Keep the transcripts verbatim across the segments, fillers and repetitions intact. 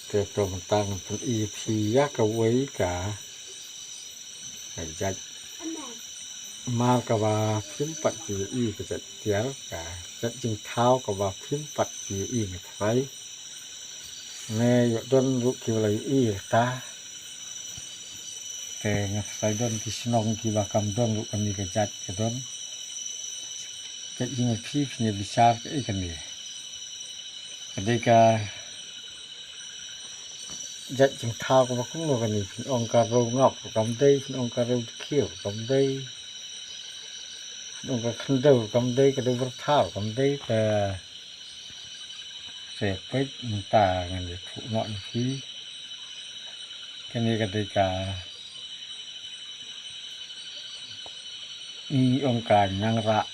Te to mynta ngan pyni ïa phi ïa kawei ka, ka jait mar kaba phim pat ju ïohi, ka jait tiar, ka jait jingthaw kaba phim pat ju ïohi, nga tharai. Ne ïoh don ruh kiba la ïohi ïa kata. Te nga tharai don ki shnong kiba kam don ruh kane ka jait, ka don. Peit ïa phi, phin ïa bishar kaei kane. Ka dei ka jait jingthaw kaba kumno kane, phin ong ka rew ngop ruh kam dei, phin ong ka rew dkhie ruh kam dei, phin ong ka khyndew ruh kam dei, ka dei byrtha ruh kam dei, te sa peit mynta ngan ïathuh noh ïa phi. Kane ka dei ka, ngi ong ka ñiangrah,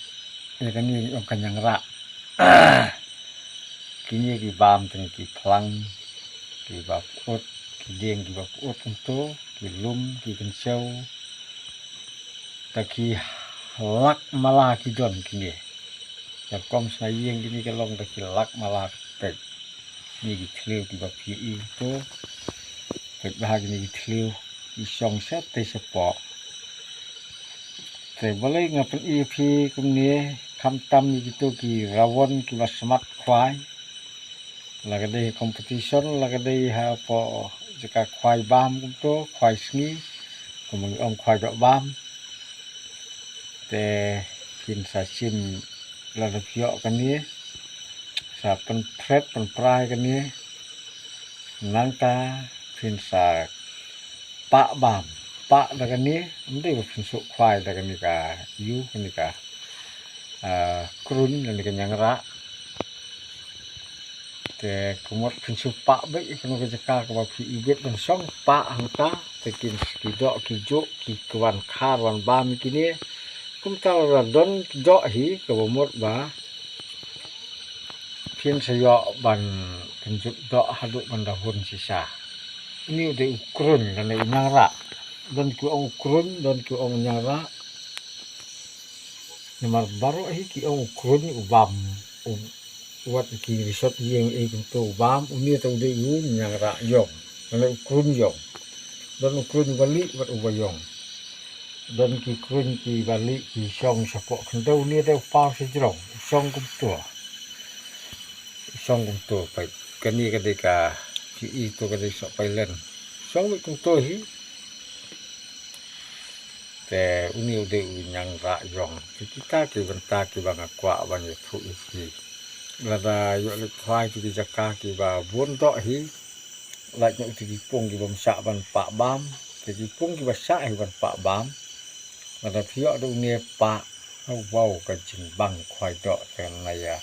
ïa kane ngi ong ka ñiangrah. Kine ki bam tang ki phlang, kiba pyut, ki dieng kiba pyut kumto, ki lum, ki kynchew. Ta ki lak mala ki don kine. Ka rukom sna ïing kine ka long ta ki lak mala. Peit, kine ki thliew kiba phi ïohi to. Peit bha kine ki thliew, ki shong shatei shapoh. Te balei nga pyni ïa phi kumne, khamtam ïa kito ki rawon kiba smat khwai. La ka dei competition, la ka dei hapoh jaka khwai bam kumto, khwai sngi, kumba ngi ong khwai doh bam. Te phin sa shim, lada phi ïoh kane, sa pynphret pynpra ïa kane. Nangta phin sa pah bam, pah da kane, ym dei ba phin shu khwai da kane ka ïu, kane ka, ah, kruiñ, kane ka ñiangrah. Te ka mut phin shu pah beit ïa kano ka jaka kaba phi ibit ban shong, pah hangta. Te kin, ki doh ki juk, ki, ki wan khar wan bam ïa kine. Kumta lada don ki doh hi, kaba mut ba phin sa ïoh ban kynjut doh haduh ban da hun shisha. Une u dei u kruiñ lane u ñiangrah. Don ki ong u kruiñ, don ki ong u ñiangrah. Namar baroh hi ki ong u kruiñ u bam, u, wat ki ri sot ïing ei kumto u bam, une te u dei u ñiangrah ïong, lane u kruiñ ïong. Don u kruiñ uba lieh bad uba ïong. Don ki kruiñ kiba lieh ki shong shapoh khyndew, une te u paw sha jrong, u shong kumto. U shong kumto, peit. Kane ka dei ka, phi i to ka dei sohpailen. Shong beit kumto hi. Te une u dei u ñiangrah ïong. Te kita ki bynta kiba nga kwah ban ïathuh ïa phi. Lada ïoh leit khwai ki jaka kiba bun doh hi, lait noh ïa ki pung ki bym shah ban pah bam, te ki pung kiba shah hi ban pah bam. Lada phi ïoh da une pah, wow, ka jingbang khwai doh te na ïa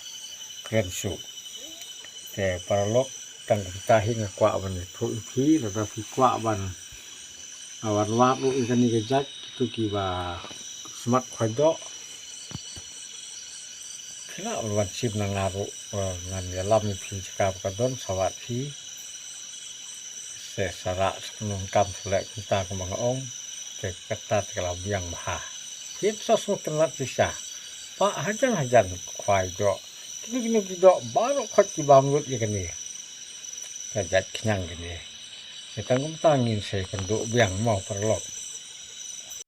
kren shuh. Te paralok, tang kumta hi nga kwah ban ïathuh ïa phi, lada phi kwah ban, ah, wan wad ruh ïa kane ka jait, kito kiba smat khwai doh. Phi lah ban wan shim na nga ruh, eh, ngan ïalam ïa phi jaka ba ka don, sa wad phi. Sa, sa rah sa pyndonkam sa leh kumta kumba nga ong. Te kata te ka la biang bha. Phin sa sngewtynnat shisha. Pah hajan hajan khwai doh. Kino kino ki doh baroh khoit ki bam lut ïa kane ka jait khñiang kane. Te tang kumta ngin sa ïakynduh biang mo paralok.